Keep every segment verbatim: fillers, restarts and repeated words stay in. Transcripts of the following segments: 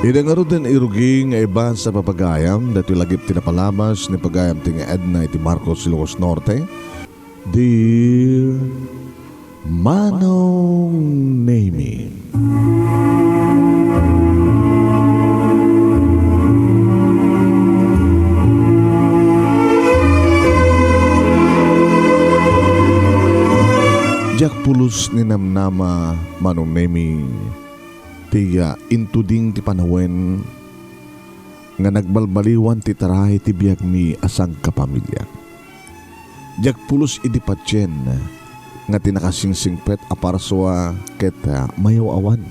Ida ngaruden irugi nga ibasa a pagayam, daytoy lagip ti napalabas ni pagayam ti nga Edna iti Marcos, Ilocos Norte. Dear Manong Nemi. Diak pulos ninamnama, Manong Nemi, ti, ah, intuding ti panawen nga nagbalbaliwan ti taraay ti biagmi a sangkapamilya. Diak pulos idi patien nga ti nakasingsingpet a parsua ket, ah, mayaw-awan.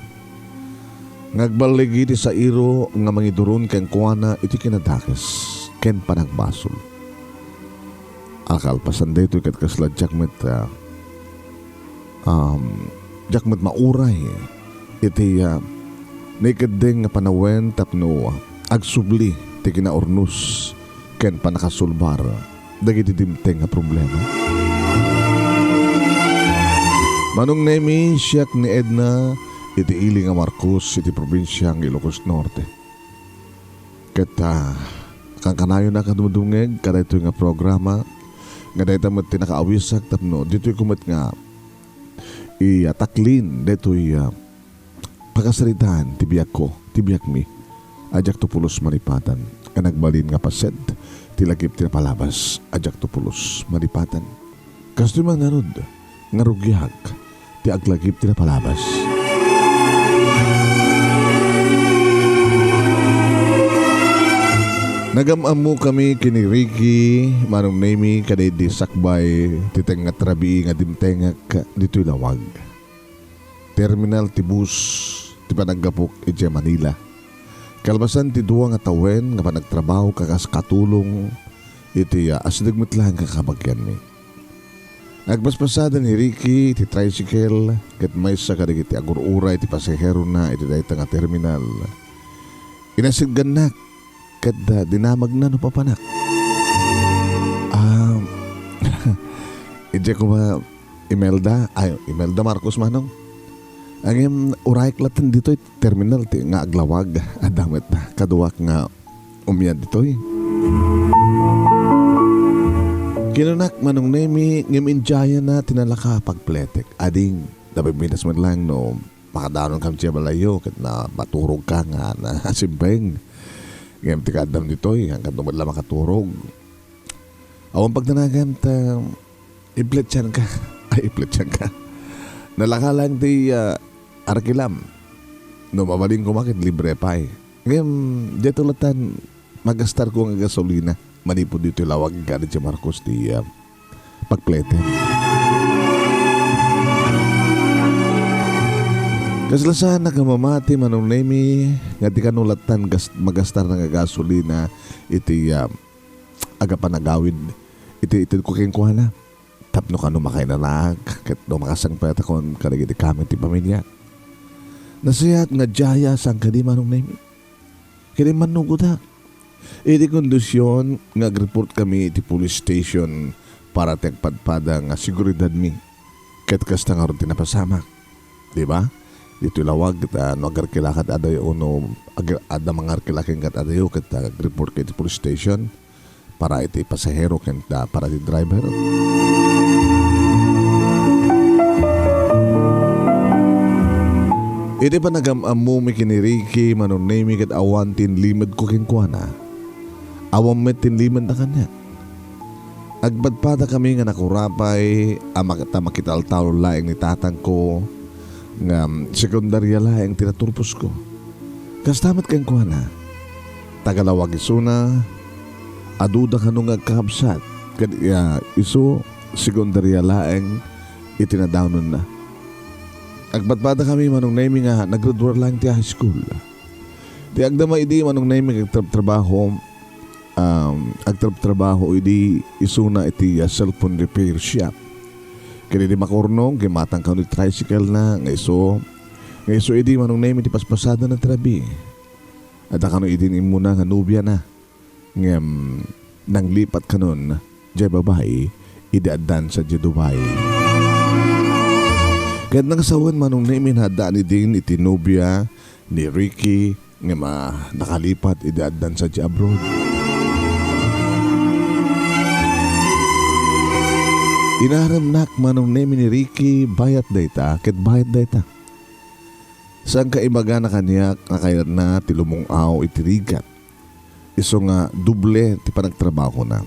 Nga agbaligi ti sairo nga mangiduron kenkuana iti kinadakes ken panagbasol. Kalpasan daytoy ket kasla diak met, ah, um, diak met mauray iti, ah, naikeddeng nga panawen tapno agsubli ti kinaurnos ken pannakasulbar dagiti dimteng nga problema. Manong Nemi, siak ni Edna iti ili nga Marcos iti probinsia nga Ilocos Norte. Ket, ah, kankanayon a kadumdumngeg kadaytoy nga programa, nga dayta met ti nakaawisak tapno ditoy ko met nga itaklin daytoy, ah, pakasaritaan ti biagko, ti biagmi. A diakto pulos malipatan, nga nagbalin nga paset ti lagip ti napalabas a diakto pulos malipatan. Kastoy man ngarud nga rugiak ti aglagip ti napalabas. Nagam-ammokami ken ni Ricky, Manong Nemi, kadaydi sakbay ti tengnga ti rabii nga dimtengek ditoy lawag. Terminal ti bus ti panaggapok idiay Manila. Kalpasan ti dua nga tawen nga panagtrabaho ket kas katulong iti, ah, asideg met laeng nga kabagianmi. Nagpaspasada ni Ricky iti tricycle ket maysa kadagiti agur-uray ti pasaherona iti dayta nga terminal. Inasirgannak ket, ah, dinamagna no papanak. Ah, idiay koma Imelda, ay, Imelda Marcos, Manong. Ngem, urayek latta ditoy terminal ti nga aglawag. Adda met kaduak nga umiad ditoy. Kinunak, Manong Nemi, ngem idiayna ti nalaka a pagpletek. Ading, napimpinas met laeng no makadanonkami idiay balayyo, ket na, maturogka nga nasimbeng. Ngem ti kaaddam ditoy, haanka met la makaturog. Awan pagdanagam ta Ipletianka. Ay, ipletianka. Nalaka laeng ti, ah, arkilam. No mabalin koma ket libre pay. Ngem, daytoy latta, magastarko nga gasolina manipud ditoy lawag nga idiay Marcos ti, ah, pagplete. Kasla saanak a mamati, Manong Nemi, nga di kano latta gas-, magastarna nga gasolina iti, ah, agapanagawid iti itedko kenkuana. Tapno kano makainanaak ket no makasangpetakon kadagiti kami ti pamiliak. Nasayaat nga diaya saan kadi, Manong Nemi. Ket immannugotak. Iti kondision nga agreport kami iti police station para ti agpadpada nga seguridadmi. Ket kasta ngarud ti napasamak. Di ba? Ditoy lawag, ta no agarkila kad adayo, no ag-, adda mangarkila ken kad adayo, ket agreport ka iti police station para iti pasahero ken ta para iti driver. Iti panagam-ammomi ken ni Ricky, Manong Nemi, ket awan ti inlimedko kenkuana. Awan met ti inlimedna kaniak. Agpadpadakami nga nakurapay a mak-, ta makitaltalon laeng ni tatangko, ngem sekundaria laeng ti naturposko. Kasta met kenkuana, taga-lawag isuna, aduda kano nga agkakabsat, ket, ah, isu, sekundaria laeng iti nadawnenna. Agpadpadakami, Manong Nemi, nga naggraduar laeng ti high school. Ti agdama idi, Manong Nemi, agtrabtrabaho, um, agtrabtrabaho idi isuna iti, ah, cellphone repair shop. Ket idi makaurnong, gimatang kano iti tricycle na, nga isu, nga isu idi, Manong Nemi, ti paspasadana ti rabii. Adda kano idi immuna nga nobiana. Ngem nanglipat kanon diay babai idi addan sadiay Dubai. Ket nangsawen, Manong Nemi, nga addaan idin iti nobia ni Ricky ngem, ah, nakalipat idi addan sadiay abroad. Inaremnak, Manong Nemi, ni Ricky, bayat dayta, ket bayat dayta. Saan ka ibagana kaniak nga kayatna ti lumung-aw iti rigat. Isu nga doble ti panagtrabahona.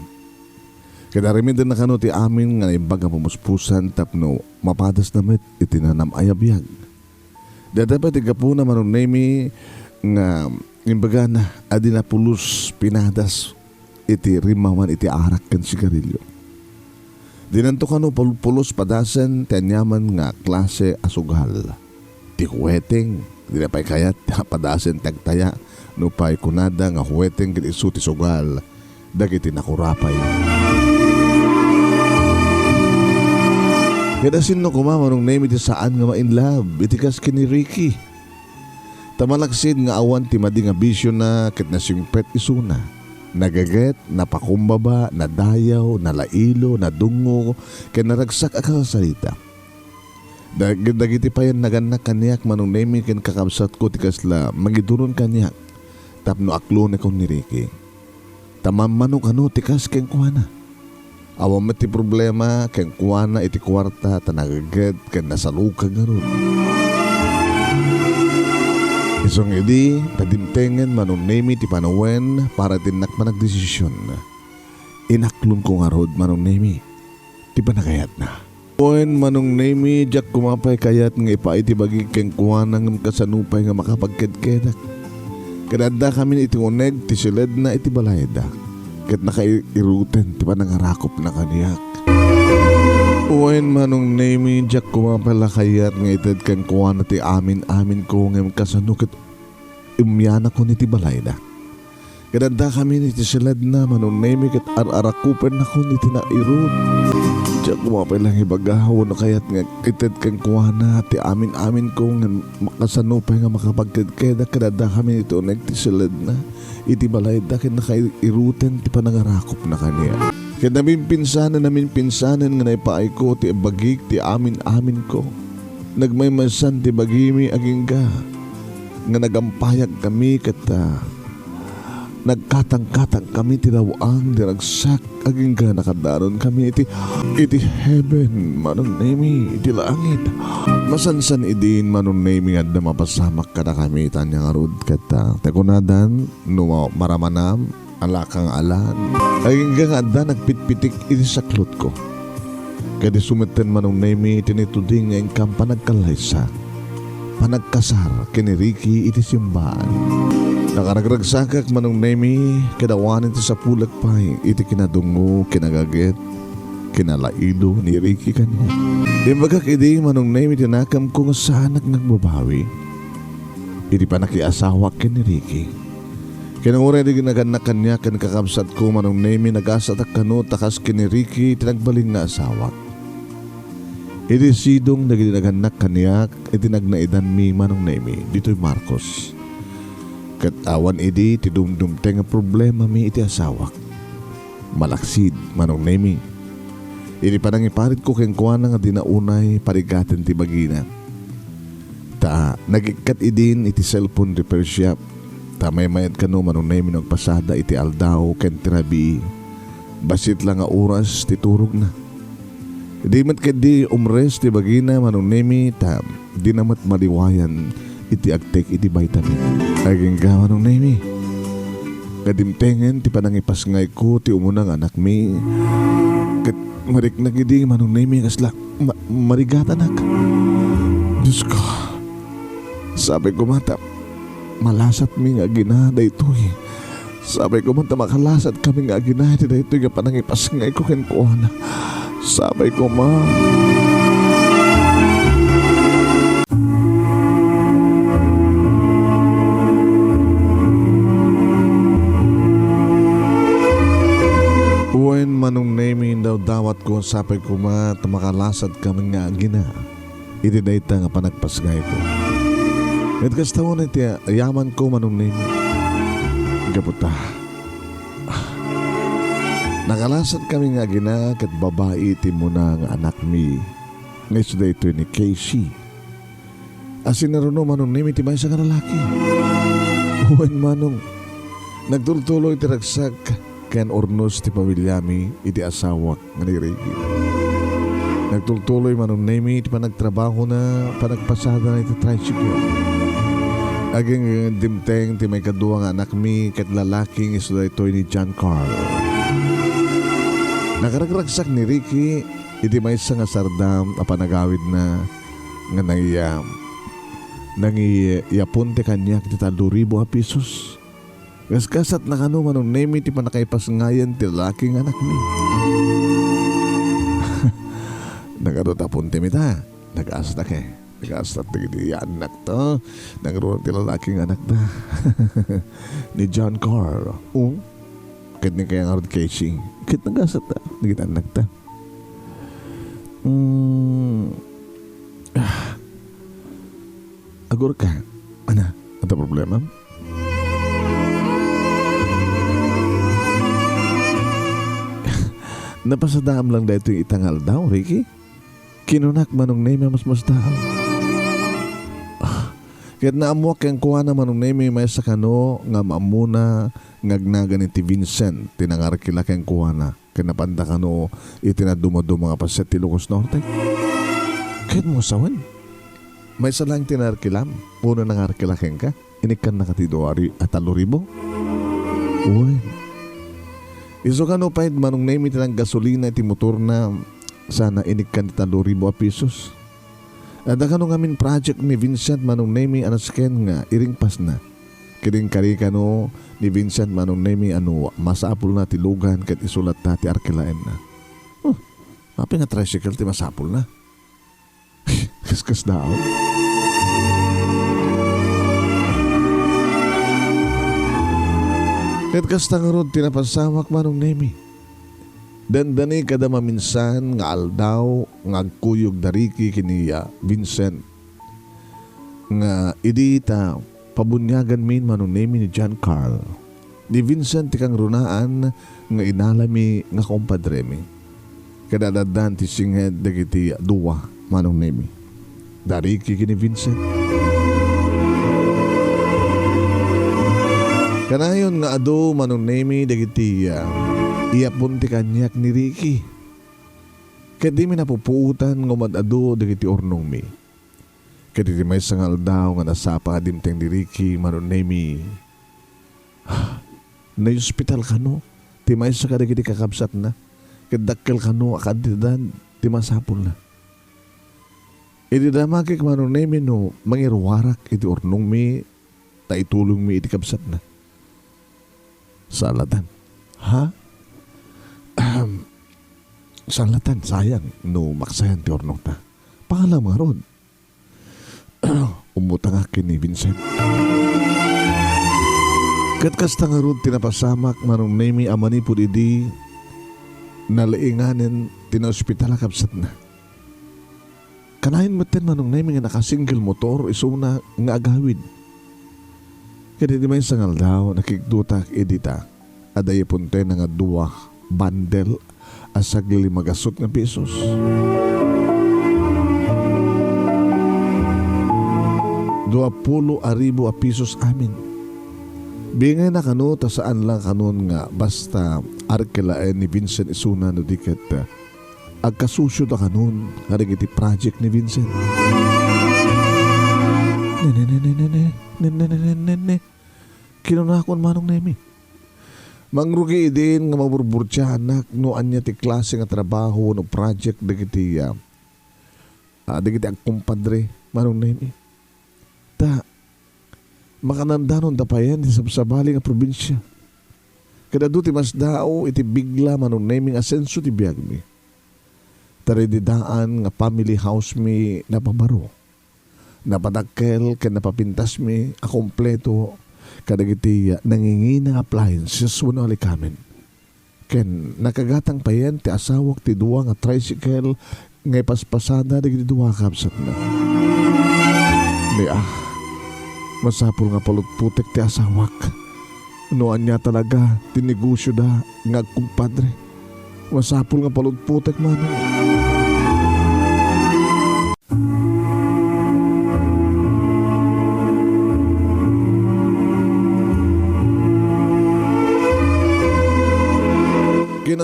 Ket aramidna kano ti amin nga naimbag a pamuspusan tapno mapadasna met iti nanam-ay a biag. Dayta pay ti gapuna, Manong Nemi, nga imbagana a dina pulos pinadas iti rimmaman iti arak ken sigarilyo. Dinanto kano pul-, pulos padasen ti aniaman nga klase a sugal. Ti huweteng, dina pay kayat a padasen ti agtaya, nupay kunada nga huweteng ket isu ti sugal dagiti nakurapay. Ket asinno koma, Manong Nemi, ti saan nga ma-in love iti kas ken ni Ricky? Ta malaksid nga awan ti madi nga bisiona ket nasingpet isuna. Nagaget, napakumbaba, nadayaw, nalailo, nadungngo, ken naragsak a kasasarita. Dag-, dagiti pay a nagannak kaniak, Manong Nemi, ken kakabsatko ti kasla mangiduron kaniak tapno aklonekon ni Ricky. Ta mammano kano ti kas kenkuana. Awan met ti problema kenkuana iti kuarta ta nagaget ken nasalukag ngarud. Isu nga idi, ta dimtengen, Manong Nemi, ti panawen para iti innak panagdesision. Inaklonko ngarud, Manong Nemi, ti panagayatna. Wen, Manong Nemi, diak koma pay kayat nga ipaay ti bagik kenkuana ngem kasano pay nga makapagkedkedak? Ket addakamin iti uneg ti siledna iti balayda, ket nakaiiruten ti panangarakopna kaniak. Wen, Manong Nemi, diak koma pay la kayat nga ited kenkuana ti amin-aminko ngem kasano ket immianakon iti balayda. Ket addakamin iti siledna, Manong Nemi, ket ar-arakupennakon iti nairut. Diak koma pay la nga ibaga wenno kayat nga ited kenkuana ti amin-aminko ngem kasano pay nga makapagkedkedak ket addakamin iti uneg ti siledna iti balayda ket nakaiiruten ti panangarakopna kaniak. Ket naminpinsanen, naminpinsanen nga naipaayko ti bagik ti amin-aminko. Nagmaymaysan ti bagimi agingga nga nagampayagkami ket, ah, nagkatangkatangkami ti law-ang ti ragsak agingga nakaddanunkami iti, iti heaven, Manong Nemi, iti langit. Masansan idin, Manong Nemi, nga adda mapasamak kadakami ita ania ngarud ket, ah, ta kunadan, no ma-, maramanam, alaka nga alan. Agingga nga adda nagpitpitik iti saklotko. Ket isu metten, Manong Nemi, ti naituding nga inkam panagkallaysa, panagkasar ken ni Ricky iti simbaan. Nakaragragsakak, Manong Nemi, ket awanen ti sapulek pay iti kinadungngo, kinagaget, kinalaido ni Ricky kaniak. Imbagak idi, Manong Nemi, ti nakemko nga saanak nga agbabawi iti panakiasawak ken ni Ricky. Ken uray dagiti nagannak kaniak ken kakabsatko, Manong Nemi, nagasatak kano ta kas ken ni Ricky ti nagbalin nga asawak. Idi sidong dagiti nagannak kaniak iti nagnaidanmi, Manong Nemi, ditoy Marcos. Ket awan idi ti dumdumteng a problemami iti asawak. Malaksid, Manong Nemi, iti panangiparitko kenkuana nga dina unay parigaten ti bagina. Ta nagikkat idin iti cellphone repair shop. Ta maymayat kano, Manong Nemi, no agpasada iti aldaw ken ti rabii. Bassit la nga oras ti turogna. Di met ketdi umres ti bagina, Manong Nemi, ta dina met maliwayan iti agtek iti vitamin. Agingga, Manong Nemi. Kadimtengen ti panangipasngayko ti umuna nga anakmi. Ket mariknak idi, Manong Nemi, kasla ma-, marigatanak. Diyos ko, sapay koma ta malasatmi nga agina daytoy. Sapay koma ta makalasatkami nga agina iti daytoy nga panangipasngayko kenkuana. Sapay koma. Wen, Manong Nemi, indawdawatko, sapay koma ta makalasatkami nga agina iti dayta nga panagpasngayko. Ket kasta unay ti ayamanko, Manong Nemi. Gapu ta, ah, nakalasatkami nga agina ket babai ti immuna nga anakmi nga isu daytoy ni Casey. A sinaruno, Manong Nemi, ti maysa nga lalaki. Wen, Manong, nagtultuloy ti ragsak ken urnos ti pamiliami iti asawak nga ni Ricky. Nagtultuloy, Manong Nemi, ti panagtrabahona, panagpasadana iti tricycle. Agingga dimteng ti maikadua nga anakmi ket lalaki nga isu daytoy ni John Carl. Nakaragragsak ni Ricky iti maysa nga sardam a panagawidna nga nangiya-, nangiyapon ti kaniak ti tallo ribu a pesos. Gasgasatna kano, Manong Nemi, ti pannakaipasngayan ti lalaki nga anakmi. Nagadu ta puntem ita. Nagaastak, eh. Nagaastak dagiti annakta. Nangruna ti lalaki nga anakda. Ni John Carl. O? Ket ni kaya ngarud Casey. Ket nagaastak dagiti annakta. Mm. Ah. Agurka. Ana, ata problema? Napasadaam lang daytoy ita nga aldaw, Ricky? Kinunak, Manong Nemi, a masmasdaaw. Ah, ket naammoak kenkuana, Manong Nemi, maysa kano nga am-ammona nga agnagan iti Vincent ti nangarkila kenkuana. Ken napanda kano iti nadumaduma nga paset ti Ilocos Norte. Ket mo sawen, maysa laeng ti narkilam, wenno nangarkila kenka, inikkannaka ti dua ri-, a tallo ribu? Wen. Isu kano pay, Manong Nemi, ti naggasolina iti motorna, sana inikkan ti tallo ribu a pesos. Adda kano ngamin project ni Vincent, Manong Nemi, a nasken nga iringpasna. Ket inkari kano ni Vincent, Manong Nemi, a no masapulna ti lugan ket isu latta ti arkilaenna. Huh, apay nga tricycle ti masapulna? Kaskasdaaw. Ket kasta ngarud ti napasamak, Manong Nemi. Dandani kada maminsan nga aldaw nga agkuyog da Ricky ken ni, ah, Vincent nga idi ta pabuniaganmin, Manong Nemi, ni John Carl, ni Vincent ti kangrunaan nga inalami nga kumpadremi. Ket addan ti singed dagiti dua, Manong Nemi. Da Ricky ken ni Vincent. Kanayon nga adu, Manong Nemi, dagiti, ah, iyapon ti kaniak ni Ricky. Ket dimi napupuotan nga umad-adu dagiti urnongmi. Ket iti maysa nga aldaw nga nasapa a dimteng ni Ricky, Manong Nemi, naospital kano ti maysa kadagiti kakabsatna, ket dakkel kano a kantidad ti masapulna. Idi damagek, Manong Nemi, no mangiruarak iti urnongmi ta itulongmi iti kabsatna. Saan latta. Ha? Ahem. Saan latta, sayang no maksayan ti urnongta. Pangalam ngarud. Ummutangak ken ni Vincent. Ket kasta ngarud ti napasamak, Manong Nemi, a manipud idi nalainganen ti naospital a kabsatna. Kanayon metten, Manong Nemi, nga naka-single motor isuna nga agawid. Ket iti maysa nga aldaw, nakigdutak idi ta adda iyaponta nga dua bundle a saglilimagasut nga pesos. Dua pulo a ribu a pesos amin. Bingayna kano ta saan lang kanon nga basta arkilaen ni Vincent isuna no di ket, ah, agkasosioda kanon kadagiti project ni Vincent. Ne, ne, ne, ne, ne, ne. Ne, ne, ne, ne, ne, ne. Kinunakon, Manong Nemi. Mangrugi idin nga maburburtianak no ania ti klase nga trabaho wenno project dagiti, ah, ah, dagiti agkumpadre, Manong Nemi. Ta, makanandanonda payen ti sabsabali nga probinsia. Ket adu ti masdaaw iti bigla, Manong Nemi, nga asenso ti biagmi. Ta daydi daan nga family house mi napabaro. Napadakkel ken napapintasmi a kompleto kadagiti nangingina nga appliances wenno alikamen. Ken nakagatang payen ti asawak ti dua nga tricycle nga ipaspasada dagiti dua a kabsatna. Ni, ah, masapul nga palutputek ti asawak. No ania talaga ti negosioda nga agkumpadre, masapul nga palutputek manen.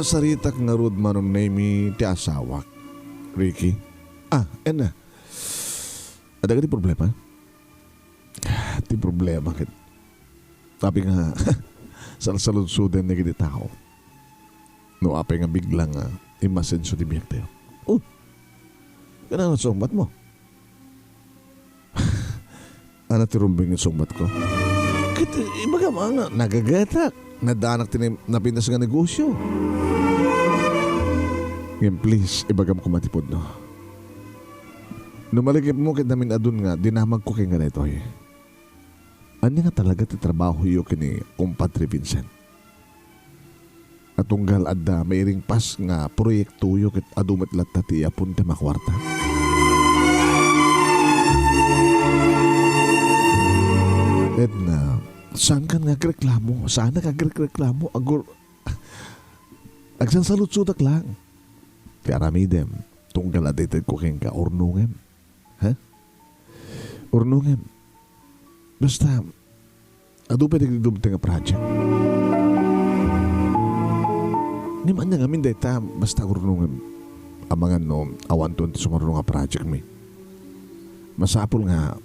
saritak ngarud, Manong Nemi, ti asawak, Ricky. Ah, Enna. Adda kadi problema? Ti problema ket, apay nga, salsaludsoden dagiti tao. No apay nga bigla nga immasenso ti biagtayo. Oh, kanano sungbatmo? Ania ti rumbeng nga sungbatko? Ket ibagam nga nagagatak. Nadaanak ti na-, napintas nga negosyo. Ngem please, ibagam koma ti pudno. No malikipmo ket namin-adun nga dinamagko kenka daytoy. Ania nga talaga ti trabahoyo ken ni Kumpadre Vincent? A tunggal adda mairingpas nga proyektoyo ket adu met latta ti iyaponta a kuarta? Edna, saankan nga agreklamo? Saanak nga agreklamo? Agur-, agsansaludsodak lang. Ti aramidem, tunggal adda itedko kenka, urnongem. Ha? Urnongem. Basta, adu pay dagiti dumteng a project. Ngem ania ngamin dayta, basta urnongem. Amangan no, awanto ti sumurno nga project mi. Masapul nga,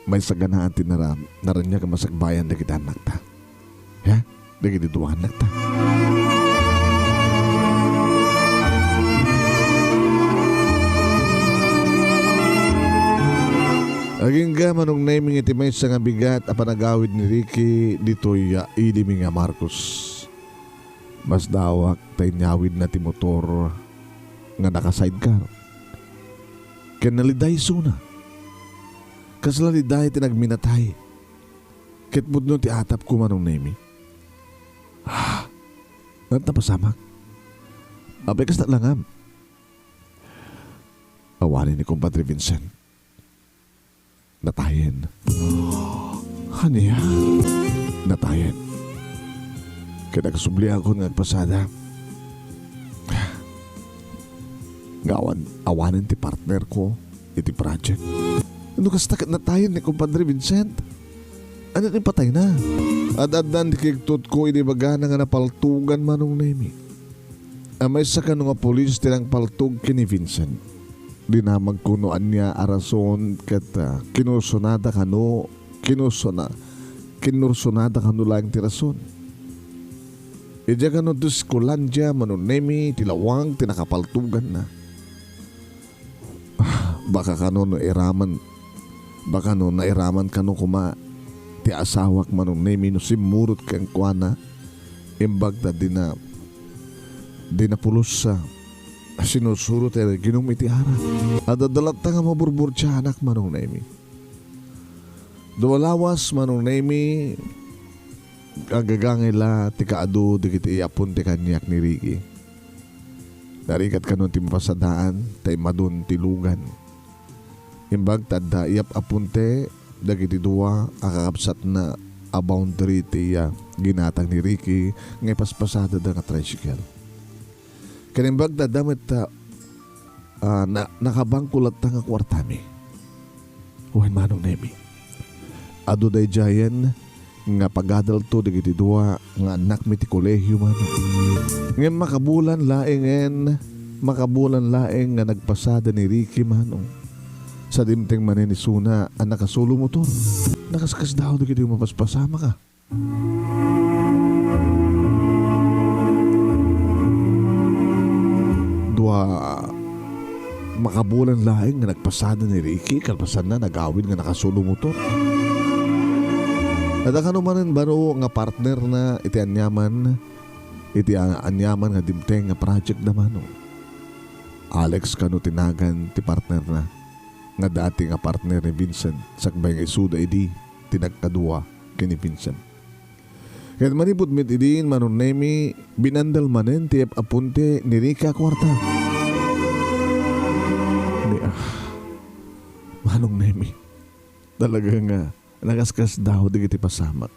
maysaganaan ti nara-, naraniag a masakbayan dagiti annakta. Ha? Dagiti dua annakta. Agingga, Manong Nemi, iti maysa nga bigat a panagawid ni Ricky ditoy a ili mi nga Marcos. Masdaawak ta inyawidna ti motor nga naka-sidecar. Ken naliday isuna. Kasla liday ti nagminatay. Ket pudno ti atapko, Manong Nemi. Ah, napasamak. Apay kasta langam? Awanen ni Kumpadre Vincent. Natayen. Ania? Natayen. Ket nakasubliakon nga agpasada. Nga awan, awanen ti partnerko iti project. No kasta ket natayen ni Kumpadre Vincent. Ania ti patayna? Ad-addan ti kigtotko idi ibagana nga napaltogan, Manong Nemi. A maysa kano nga pulis ti nangpaltog ken ni Vincent. Dinamagko no ania a rason ket, ah, kinursonada kano, kinursona-, kinursonada kano laeng ti rason. Idiay kano ti Scotlandia, Manong Nemi, ti lawag ti nakapaltoganna. Ah, baka kano no iraman, baka no nairaman kano koma ti asawak, Manong Nemi, no simmurot kenkuana, imbag ta dina, dina pulos a sinusuro ti ginom iti ara. Adda latta nga maburburtianak, Manong Nemi. Dua lawas, Manong Nemi, agagangay la ti kaadu dagiti apon ti kaniak ni Ricky. Narigat kano ti mapasadaan, ta immadun ti lugan. Imbag ta adda iyap-aponte dagiti dua a kakabsatna a boundary ti, ah, ginatang ni Ricky nga ipaspasada nga tricycle. Ken imbag ta adda met, ah, ah, na-, nakabangko latta nga kuartami. Wen, Manong Nemi. Adu daydiayen nga pagadalto dagiti dua nga annakmi ti kolehio, Manong. Ngem makabulan laengen, makabulan laeng nga nagpasada ni Ricky, Manong. Sa dimteng manen isuna a nakasulo motor. Nakaskasdaaw dagiti mapaspasamak a. Dua, makabulan laeng nga nagpasada ni Ricky, kalpasanna nagawid nga nakasulo motor. Adda kano manen baro nga partnerna iti aniaman, iti a-, aniaman nga dimteng nga project da, Manong. Alex kano ti nagan ti partnerna, nga dati nga partner ni Vincent, sakbay nga isuda idi ti nagkadua ken ni Vincent. Ket manipud met idin, Manong Nemi, binandal manen ti iyap-aponte ni Ricky a kuarta. Ni, ah, Manong Nemi, talaga nga nakaskasdaaw dagiti pasamak.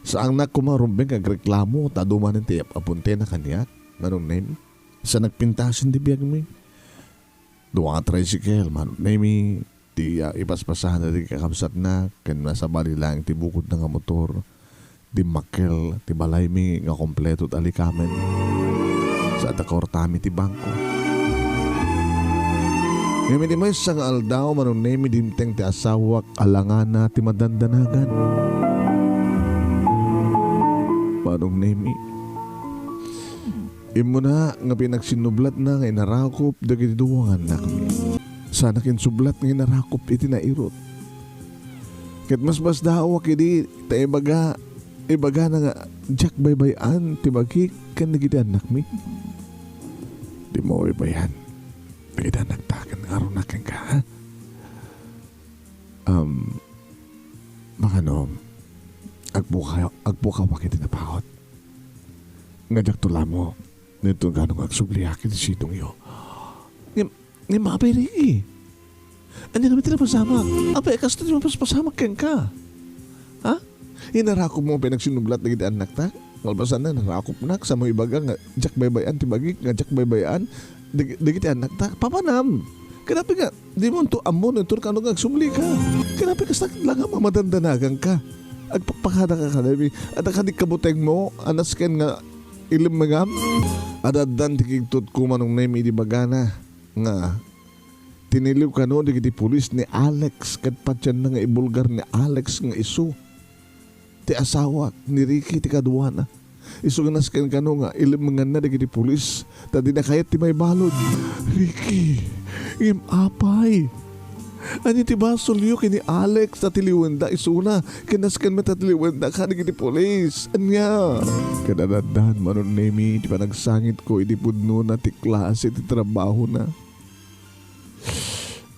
Saannak koma rumbeng nga agreklamo ta adu manen ti iyap-aponte na kaniak, Manong Nemi. Sa nagpintasen ti biagmi. Dua nga tricycle, Manong Nemi, ti, ah, ipaspasada ti kakabsatna, ken nasabali laeng ti bukodna nga motor. Dimmakkel ti balaymi nga kompleto ti alikamen. Saan ta kaurtami ti bangko. Ngem iti maysa nga aldaw, Manong Nemi, dimteng ti asawak a langana ti madandanagan. Manong Nemi, immuna nga pinagsinnublatna nga inarakop dagiti duwa nga annakmi. Saannak insublat nga inarakop iti nairut. Ket masmasdaawak idi ta ibaga, ibagana nga diak baybay-an ti bagik ken dagiti annakmi. Dimo baybay-an dagiti annakta ken ngaruna kenka, ha? Um, makano, agpukaw-, agpukawak iti napaut. Nga diakto lamo, daytoy kano nga agsubliak iti sidongyo. Ngem, ngem apay, Ricky? Ania ngamin ti napasamak? Apay, kastoy ti mapaspasamak kenka? Ha? Inarakopmo pay nagsinublat dagiti annakta? Kalpasanna, narakopnak, samo ibaga nga diak baybay-an ti bagik, nga diak baybay-an dag-, dagiti annakta. Papanam! Ket apay nga, dimo unto ammo no inton kano nga agsublika. Ket apay kasta la nga mamadandanaganka? Agpakpakadaka kadaymi. Adda kadi kabutengmo a nasken nga ilemmengam? Adda-addan ti kigtotko, Manong Nemi, idi bagana nga tiniliw kano dagiti pulis ni Alex ket patienna nga ibulgar ni Alex nga isu ti asawak ni Ricky ti kaduana. Isu nga nasken kano nga ilemmenganna dagiti pulis ta dina kayat ti maibalud. Ricky, ngem apay? Ania ti basolyo ken ni Alex ta tiliwenda isuna ken nasken met ta tiliwenda kadagiti pulis? Ania? Ket adda-addan, Manong Nemi, ti panagsangitko idi pudnona ti klase ti trabahona.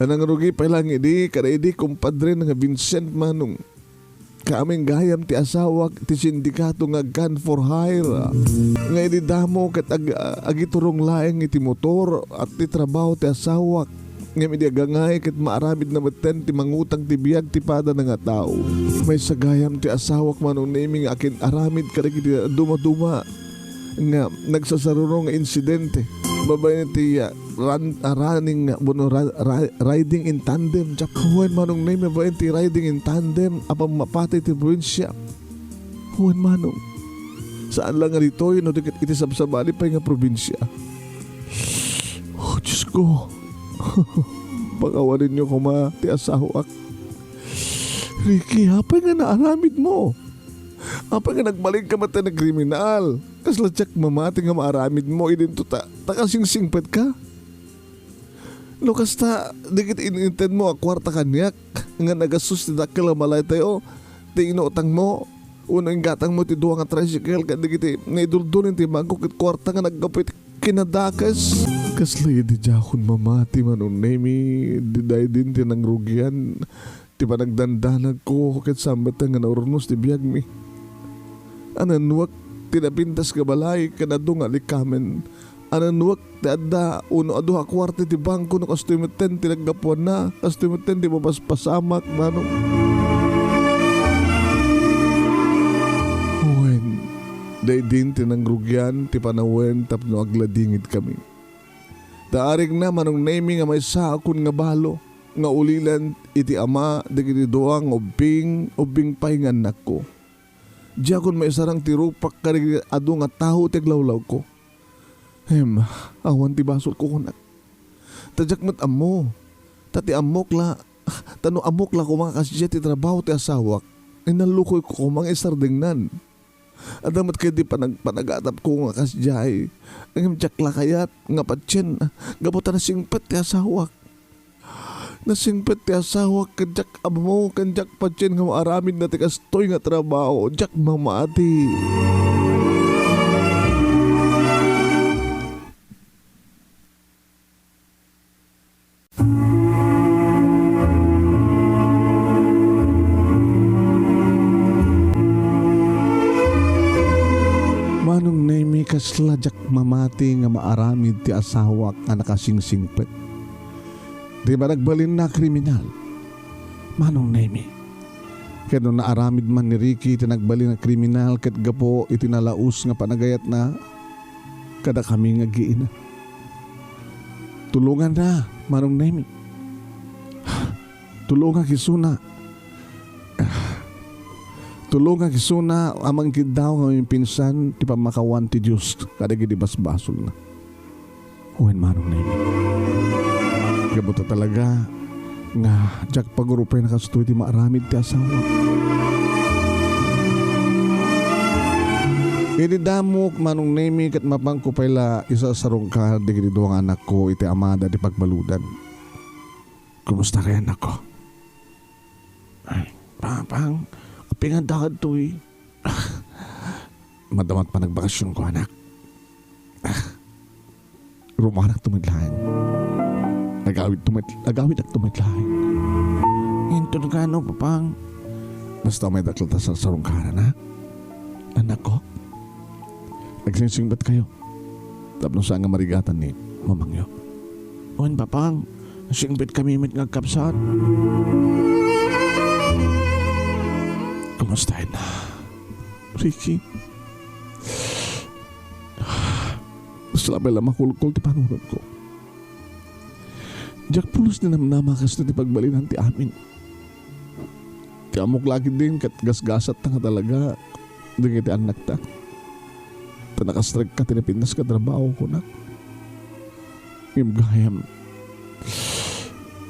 A nangrugi pay laeng idi, kada idi kumpadrena nga Vincent, Manong. Kaamin gayam ti asawak ti sindikato nga gun for hire. Nga idi damo ket ag-, agiturong laeng iti motor a ti trabaho ti asawak. Ngem idi agangay ket maaramidna metten ti mangutang ti biag ti padana nga tao. Maysa gayam ti asawak, Manong Nemi, nga akin-aramid kadagiti dumaduma nga nagsasaruro nga insidente. Babaen iti, ah, ran-, ah, running, ah, wenno ra-, ra-, riding in tandem. Diak, wen, Manong Nemi, babaen ti riding in tandem a pammapati ti probinsia. Wen, Manong. Saan la nga ditoy, no di ket iti sabsabali pay nga probinsia. Oh, Diyos ko. Pakawanenyo koma ti asawak. Ricky, apay nga naaramidmo? Apay nga nagbalinka met nga kriminal? Kasla diak mamati nga maaramidmo idinto ta, ta kasingsingpetka? No kasta, dagiti in-intedmo a kuarta kaniak nga nagastos ti dakkel a balaytayo, ti inutangmo, wenno inggatangmo ti dua nga tricycle ken dagiti naiduldulin ti bangko ket kuarta nga naggapu iti kinadakes. Kasla idi diakon mamati, Manong Nemi, didaydin ti nangrugian ti panagdandanagko ket saan met nga naurnos ti biagmi. Anenwek ti napintas nga balay ken adu nga alikamen. Anenwek ti adda uno a dua a kuarta iti bangko no kastoy metten ti naggapuanna, kastoy metten ti mapaspasamak, Manong. Wen, daydin ti nangrugian ti panawen tapno agladingit kami. Ta arigna, Manong Nemi, nga maysaakon nga balo nga ulilan iti ama dagiti dua nga ubbing, ubbing pay nga annakko. Diakon maisarang ti rupak kadagiti adu nga tao ti aglawlawko. Hem, awan ti basolko kunak. Ta diak met ammo. Ta ti ammok la, ta no ammok la koma nga kasdiay ti trabaho ti asawak, inallukoyko koma nga isardengnan. Adda met kadi panag-, panagatapko nga kasdiay. Ngem diak la kayat nga patien gapu ta nasingpet ti asawak. Nasingpet ti asawak ket diak ammo ken diak patien nga maaramidna ti kastoy nga trabaho. Diak mamati. Manong Nemi, kasla diak mamati nga maaramid ti asawak a nakasingsingpet. Ti panagbalinna a kriminal, Manong Nemi. Ket no naaramid man ni Ricky ti nagbalin a kriminal ket gapu iti nalaus nga panagayatna kadakami nga agiina. Tulonganna, Manong Nemi. Tulongak isuna. Tulongak isuna a mangkiddaw nga maminsan ti pammakawan ti Dios kadagiti basbasolna. Wen, Manong Nemi. Gapu ta talaga nga diak pagurupay a kastoy ti maaramid ti asawa. Idi damok, Manong Nemi, ket mapanko pay la isasarungkar dagiti dua nga anakko iti amada ti pagbaludan. Kumusta kay anakko? Ay, Pangpang, apingan dagitoy. Madama ti panagbakasionko, anak. Ah, rumarakto met laeng. Agawidto met, agawidakto met laeng. Inton kano, Papang? Basta umaydak latta sa sarungkaran, ha? Anakko, agsingsingpetkayo. Tapno saan nga marigatan ni mamangyo. Wen, Papang, singpetkami met nga agkabsat. Kumusta na, Ricky? Basta pay la makulkol ti panunotko. Diak pulos ni namnama a kastoy ti pagbalinan ti amin. Ti ammok la ketdin ket gasgasatta nga talaga dagiti annakta. Ta nakastrekka ti napintas nga trabaho, kunak. Ngem gayam,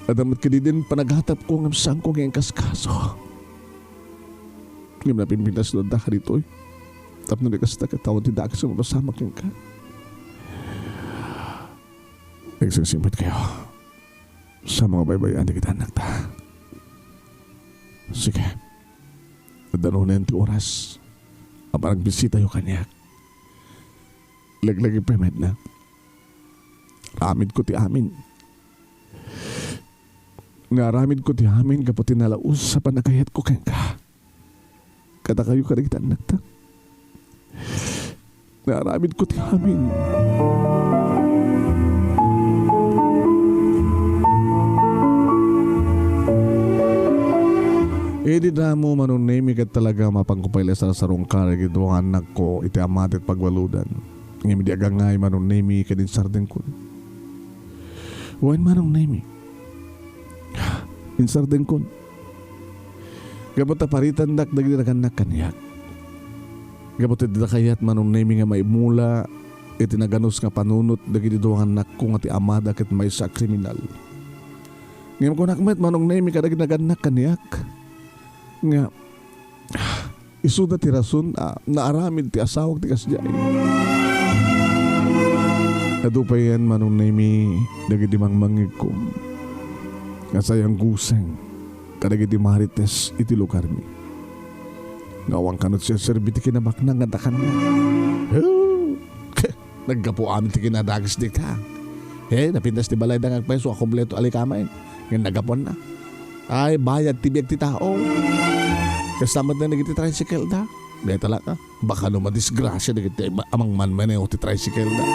adda met kadin panagatapko ngem saanko nga inkaskaso. Ngem napimpintas no adda kaditoy. Tapno di kasta ket awan ti dakes nga mapasamak kenka. Agsingsingpetkayo. Sa mga baybay-an dagiti annakta. Sige. Adda nunen ti oras a panagbisitayo kaniak. Laglagipen met na. Aramidko ti amin. Nga aramidko ti amin gapu ti nalaus a pannakayatko kenka. Kadakayo kadagiti annakta. Nga aramidko ti amin. Idi damo, Manong Nemi, ket talaga mapanko pay la isasarungkar dagiti dua nga annakko iti amada ti pagbaludan. Ngem idi agangay, Manong Nemi, ket insardengkon. Wen, Manong Nemi. Insardengkon. Gapu ta paritandak dagiti nagannak kaniak. Gapu ta dida kayat, Manong Nemi, nga maimula iti naganus nga panunot dagiti dua nga annakko nga ti amada ket maysa a kriminal. Ngem kunak met, Manong Nemi, kadagiti nagannak kaniak nga isuda ti rason a naaramid ti asawak ti kasdiay. Adu payen, Manong Nemi, dagiti mangmangngegko nga sayan guseng kadagiti marites iti lugarmi. Nga awan kano ti serserbi ti kinabaknang nga adda kaniak. Naggapu amin ti kinadakes dita. He, napintas ti balayda nga agpayso a kompleto a likamen. Ngem naggapuanna. Ay, bayad ti biag ti tao. Kasta met dagiti tricycle da. Dayta la ka. Baka no madisgrasia dagiti ma-, amang manmaneho ti tricycle da.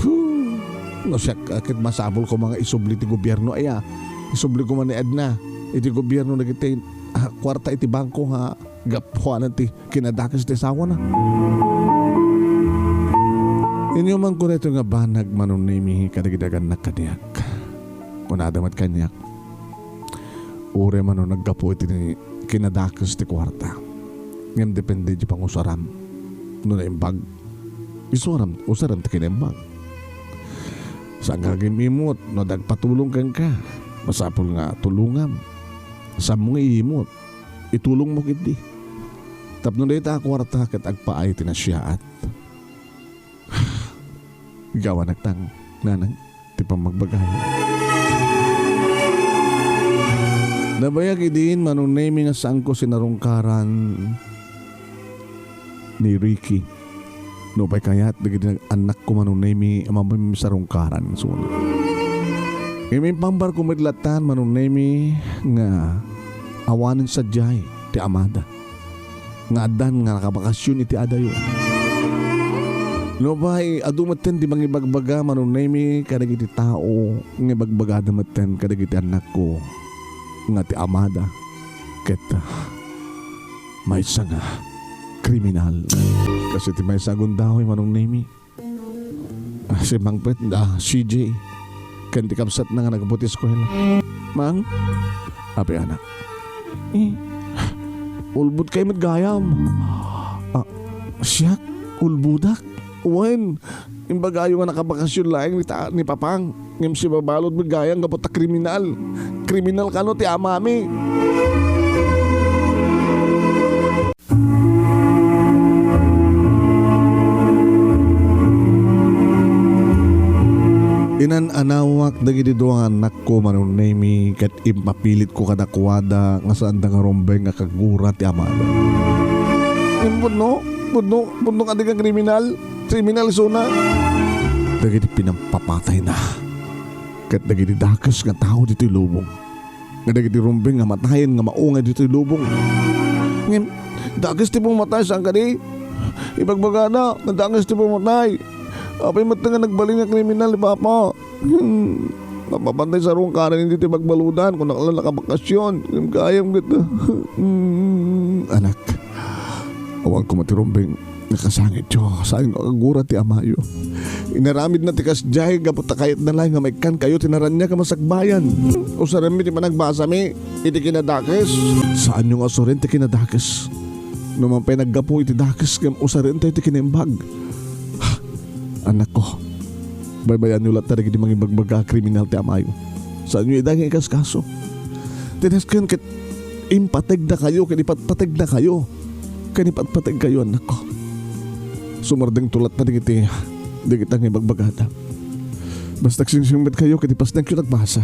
Huh. No siak, ah, ket masapul koma nga isubli ti gobierno, aya. Isubli koma ni Edna iti gobierno dagiti, ah, kuarta iti bangko nga gapuanan ti kinadakes ti asawana. Inyumanko daytoy nga banag, Manong Nemi, kadagiti nagannak kaniak. Kunada met kaniak, uray man no naggapu iti kinadakes ti kuarta, ngem depende iti pangusaram. No naimbag, isuram, usaram ti kinaimbag. Saanka nga agim-imot no adda agpatulong kenka. Masapul nga tulongam. Saanmo nga iimot, itulongmo ketdi. Tapno dayta a kuarta ket agpaay ti nasiaat. Gawanak tang, nanang, ti pammagbagayo. Nabayag idin, Manong Nemi, nga saanko sinarungkaran ni Ricky. Nupay kayat dagiti annakko, Manong Nemi, a mamim-, sarungkaran isuna. Ngem impambarko met lattan, Manong Nemi, nga awanen sadiay ti amada nga addan nga nakabakasyon iti adayo. Nupay adu metten ti mangibagbaga, Manong Nemi, kadagiti tao nga ibagbagada metten kadagiti annakko nga ti amada ket, ah, maysa nga kriminal. Kas iti maysa a gundaway, Manong Nemi. Ah, simmangpet da C J ken ti kabsatna nga naggapu ti eskuela. Mang, apay anak. Eh, Ulbodkayo met gayam. Ah, siak? Ulbodak? Wen, imbagayo nga nakabakasyon laeng ni ta-, ni Papang. Ngem sibabalud met gayam gapu ta kriminal. Kriminal kano ti amami. Inan-anawak dagiti dua nga annakko, Manong Nemi, ket impapilitko kadakuada nga saanda nga rumbeng nga kagura ti amada. Ngem pudno, pudno, pudno kadi nga kriminal, kriminal isuna. Dagiti pinampapatayna, ket dagiti dakes nga tao ditoy lubong. Nga dagiti rumbeng nga matayen nga maungay ditoy lubong. Ngem, dakes ti pummatay, saan kadi? Ibagbagada, nga dakes ti pummatay. Apay met nga nagbalin nga kriminal ni Papa? Hmm. Mapapantay sa ruang karan iti bagbaludan, kung nakala nakabakasyon. Ngem gayam ket, hmm, anak. Awan koma ti rumbeng. Nakasangityo, saan nga agura ti amayo. Inaramidna ti kasdiay gapu ta kayatna laeng nga maikkankayo ti naraniag a masakbayan. Usarenmi ti panagbasami iti kinadakes. Saanyo nga usaren ti kinadakes. No man pay naggapu iti dakes ngem usarentayo ti kinaimbag. Anakko, baybayanyo latta dagiti mangibagbaga a kriminal ti amayo. Saanyo ida nga ikaskaso. Ti dasken ket impategdakayo ket ipatpategdakayo. Ken ipatpategkayo, annakko. Sumardengto latta dagiti, dagita nga ibagbagada. Basta agsingsingpetkayo ket ipasnekyo ti agbasa.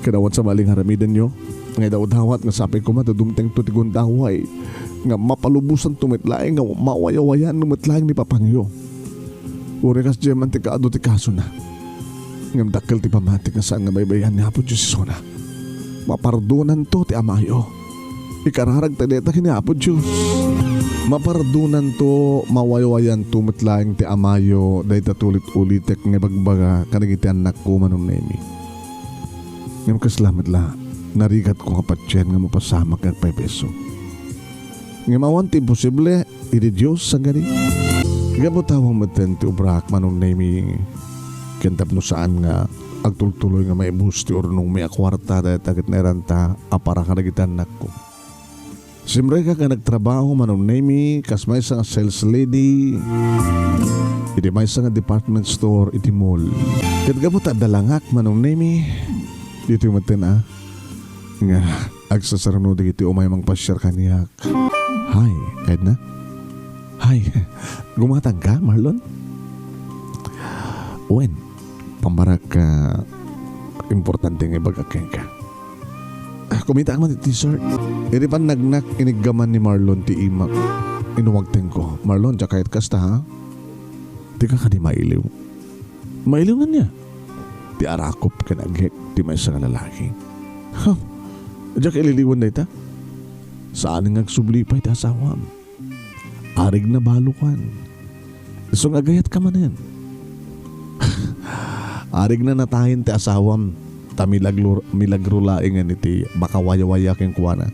Ket awan sa bali nga aramidenyo, nga idawdawat nga sapay koma ta dumtengto ti gundaway, nga mapalubosanto met laeng nga mawayawayanno met laeng ni papangyo. Uray kasdiay man ti kaadu ti kasona. Ngem dakkel ti pamati nga saan nga baybayan ni Apo Dios isuna. Mapardonanto ti amayo. Ikararagta dayta ken ni Apo Dios. Mapardonanto, mawaywayanto met laeng ti amayo, dayta ti ulit-ulitek nga ibagbaga kadagiti annakko, Manong Nemi. Ngem kasla met la, narigatko nga patien nga mapasamak nga agpaypayso. Ngem awan ti imposible iti Dios, sangani. Gapu ta awan metten ti obrak, Manong Nemi, ken tapno saan nga agtultuloy nga maibus ti urnongmi a kuarta, dayta ket nairanta a para kadagiti annakko. Simrek nga nagtrabaho, Manong Nemi, kas maysa nga sales lady iti maysa nga department store iti mall. Ket gapu ta adda langak, Manong Nemi, ditoy metten a nga agsasaruno dagiti umay mangpasiar kaniak. Hay, kayatna? Hay, gumatangka, Marlon? Wen, pammarak, ah, importante nga ibagak kenka. Ah, kumitaak man iti dessert. Idi pannagnak, iniggaman ni Marlon ti imak. Inumagtenko, "Marlon, diak kayat kasta, ha? Dika kadi mailiw." Mailiw ngania ti arakop ken agek ti maysa nga lalaki. Huh, diak ililiwan dayta. Saan nga agsubli pay ti asawam. Arigna balokan. Isu nga agayatka manen. Arigna natayen ti asawam, ta milagro, milagro laengen iti makawayawaya kenkuana.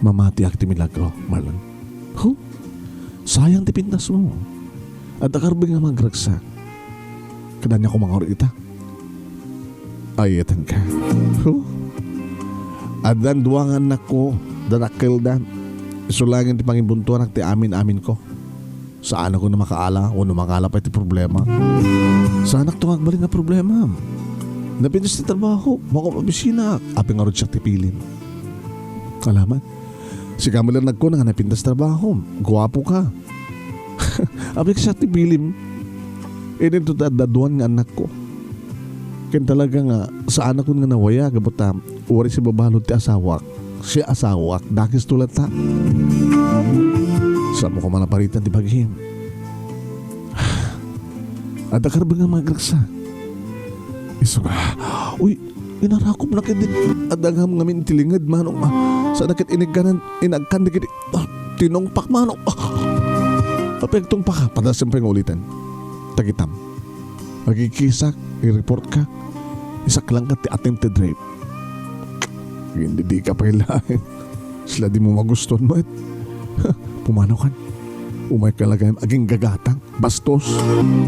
Mamatiak ti milagro, Marlon. Huh? Sayang ti pintasmo. Adda karbeng nga magragsak. Kada ania ko mangaur ita. Ay, etanka. Huh? Addan dua nga annakko, danakkelda. Isu laengen ti pangibuntuanak ti amin-aminko. Saanakon a makaala, wenno makaala pay ti problema. Saanakto nga agbalin nga problema. Napintas ti trabaho, makup a bisina. Apay ngarud siak ti pilim. Alaman. Sika met la nagkuna nga napintas trabahom. Guapo ka. Apay siak ti pilim. Idinto ta adda duan nga annakko. Ken talaga nga saanakon nga nawaya gapu ta uray sibabalud ti asawak. Siasawak, dakesto latta. Saanmo koma naparitan ti bagim. Adda karbeng nga magragsak. Isu nga, uy, inarakopnak iti adda ngam ngamin ti linged, manong, ah, saan ket inigganan, inagkan dagiti, ah, tinungpak, manong. Ah. Apay agtungpaka, padasem pay nga ulitan. Tagitam. Agikisak, i-report ka. Isaklangka ti attempted rape. Indi, dika pay laeng. Sila dimo magustuan met. Pumanaw kan. Umayka la gayam aginggagatang. Bastos.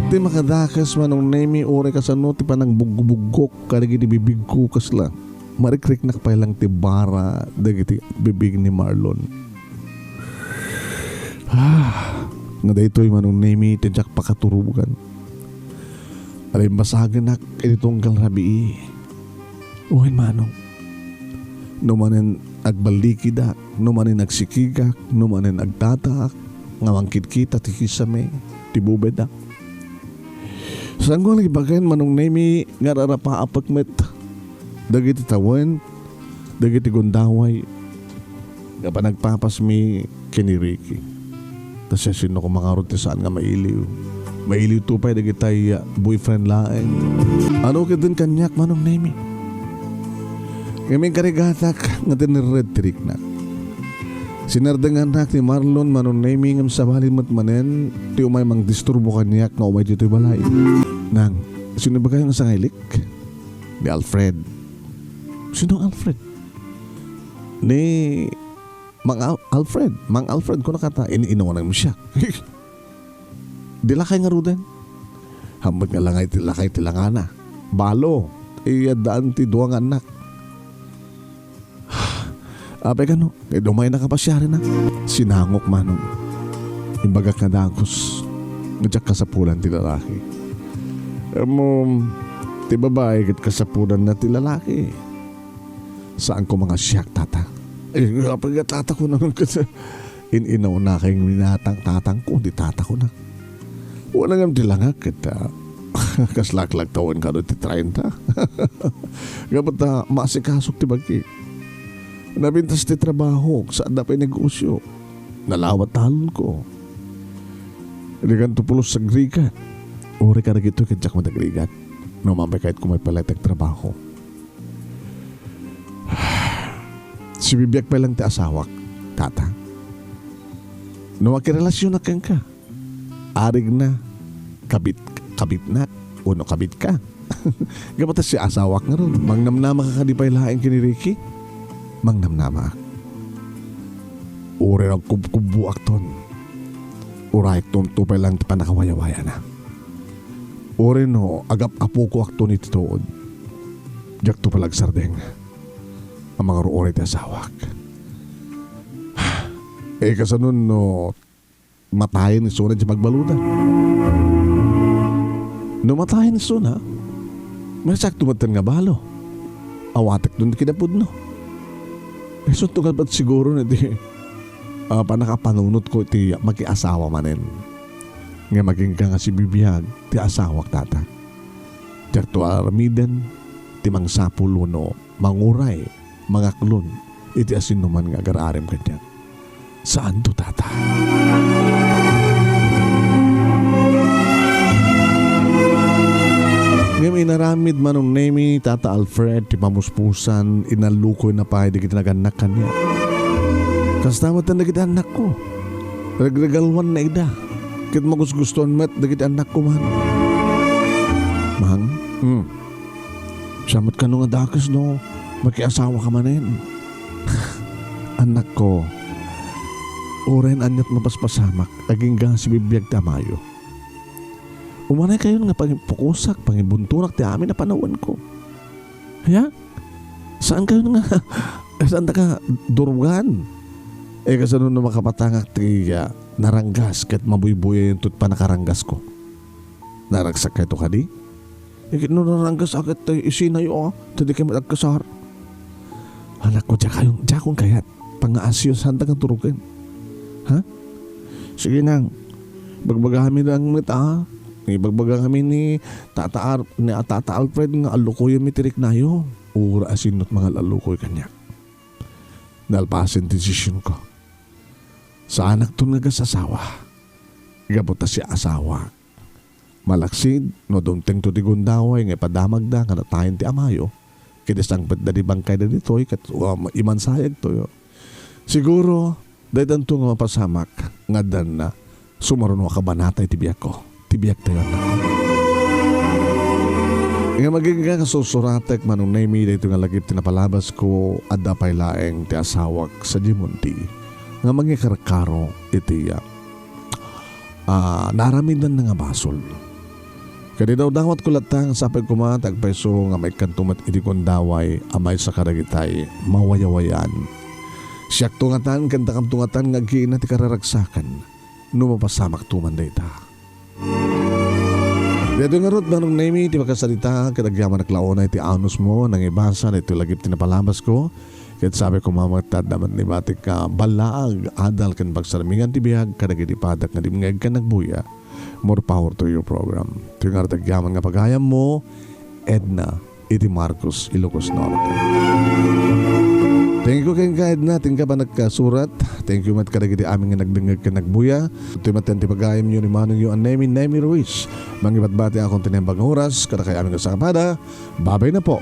Ti makadakes, Manong Nemi, uray kasano ti panangbuggobuggok kadagiti bibigko, kasla. marikriknak pay lang ti bara dagiti bibig ni Marlon. Ah, nga daytoy, Manong Nemi, ti diak pakaturogan. Alimbasagenak iti tunggal rabii. Wen, Manong. No manen agballikidak, no manen agsikigak, no manen agtataak, nga mangkitkita ti kisame, ti bubedak. Saanko nga ibagan, Manong Nemi, nga rarapaapek met dagiti tawen, dagiti gundaway, nga panagpapasmi ken ni Ricky. Ta siasino koma ngarud ti saan nga mailiw? Mailiwto pay dagitay, ah, boyfriend laeng. Ano ketdin kaniak, Manong Nemi? Ngem inkarigatak nga tinirred ti riknak. Sinardengannak ni Marlon, Manong Nemi, ngem sabali met manen ti umay mangdisturbo kaniak nga umay ditoy balay. Nang, sino ba kayo nga sangailik? Ni Alfred. Sino Alfred? Ni Mang Al-, Alfred. Mang Alfred, kuna kata, in-, inuanam siya. Di lakay ngaruden. Hammet nga langay ti lakay ti langana. Balo. Iya daan ti dua nga anak. Apay kano, ket umay nakapasiarina. Sinangok, Manong. Imbagak nga dagus. Nga diak kasapulan ti lalaki. Amo, ti babai ket kasapulanna ti lalaki. Saan ko mga siak, tata. Eh, apay nga tata ko naman kasi in-inaw na kayong minatang tatang ko, di tata ko na. Wala ngam di langak, ket, ah, kas laklak tawen kano ti treinta. Gapu ta masikasok ti bagi. Nabintas ti trabaho, sa adda pay negosyo. Nalawat talon ko. Rigan to pulos sagrigat. Uri ka na gito, ket diak madagrigat. No, mamay kahit kumay pala ti trabaho. Sibibiag pay lang ti asawak, tata. No makirelasyonak kenka, arigna, kabit, kabitnak, wenno kabitka. Gapu ta si asawak ngarud, mangnamnama ka kadi pay laeng ken ni Ricky? Mangnamnama. Uray nagkubkubbuakton. Uray tunto pay lang ti pannakawayawayana. Uray no agap-apukoakton iti tuod. Diakto pay agsardeng a mangaruray ti asawak. Eh, kasano no matayen isuna ti magbaluda? No matayen isuna, masakto met nga balo. Awatek dun ti kinapudno. Isunto nga bat siguro na di, ah, panakapanunot ko iti makiasawa manen. Nga maginka nga sibibiag ti asawak, tata. Diakto aramiden ti mangsapul wenno manguray, mangaklon iti asinoman nga agar-arem kaniak. Saanto, tata. Ngem inaramid Manong Nemi, Tata Alfred, ti pamuspusan, inallukoyna pay dagiti nagannak kaniak. Kasta met dagiti annakko. Regregaluanna ida. Ket magusgustuan met dagiti annakko man. Mang? Hmm. Siak met kano nga dakes no makiasawa ka manen. Annakko, uray ania't mapaspasamak, agingga sibibiag ti amayo. Umanay kayon nga pangipukosak, pangibuntonak ti amin a panawenko. Aya? Saan kayon nga, saan ta ka durugan? Eh, kasano no makapatangak ti, ah, naranggas ket mabuybuyayon ti panakaranggasko? Naragsak kayto kadi? Iket no naranggas aket ti isinayo, ah, ta di kami agkasar. Anakko, diak kayon, diakon kayat. Pangaasiyo, saan ta ka durugen? Ha? Sige nang, bagbagami lang met, ah. Ibagbaga kami ni Tata Ar-, ni Tata Alfred nga allukoyen mi ti riknayo. Uray asinot mangal-allukoy kaniak. Nalpasen ti desisionko. Saanakton nga agasasawa. Gapu ta si asawa. Malaksid, no dumtengto ti gundaway nga ipadamagda nga natayen ti amayo, ket isangpetda ti bangkayda ditoy, ket, um, imansayagtoy. Siguro, daytanto nga mapasamak nga addan sumaruno a kabanata iti biagko, ti biagtayo, annakko. Ngem agingga nga sursuratek, Manong Nemi, daytoy nga lagip ti napalabasko, adda pay laeng ti asawak sadiay Monte nga mangikarkaro iti, ah, ah, naaramidanna nga basol. Ket idawdawatko latta nga sapay koma ti agpayso nga maikkanto met iti gundaway a maysa kadagitay mawayawayan. Siakto ngatan ken dakamto ngatan nga agkiina ti kararagsakan no mapasamakto man dayta. Daytoy ngarud, Manong Nemi, ti makasarita, ket agyamanak la unay ti anusmo, nangibasa daytoy lagip ti napalabasko, ket sapay koma met ta adda met ni batik nga ballaag, adal ken pagsarmingan ti biag kadagiti padak nga dimngeg ken nagbuya. More power to your program. Daytoy ngarud ti agyaman nga pagayammo, Edna, iti Marcos, Ilocos Norte. Thank you kenka, Edna, ti inka pannakasurat. Thank you met kadagiti amin nga nagdengngeg ken nagbuya. Daytoy met ti pagayamyo ni manongyo a Nemi, Nemi Ruiz. Mangibatbati akon ti naimbag nga oras kadakayo amin nga sangpada. Babay na po.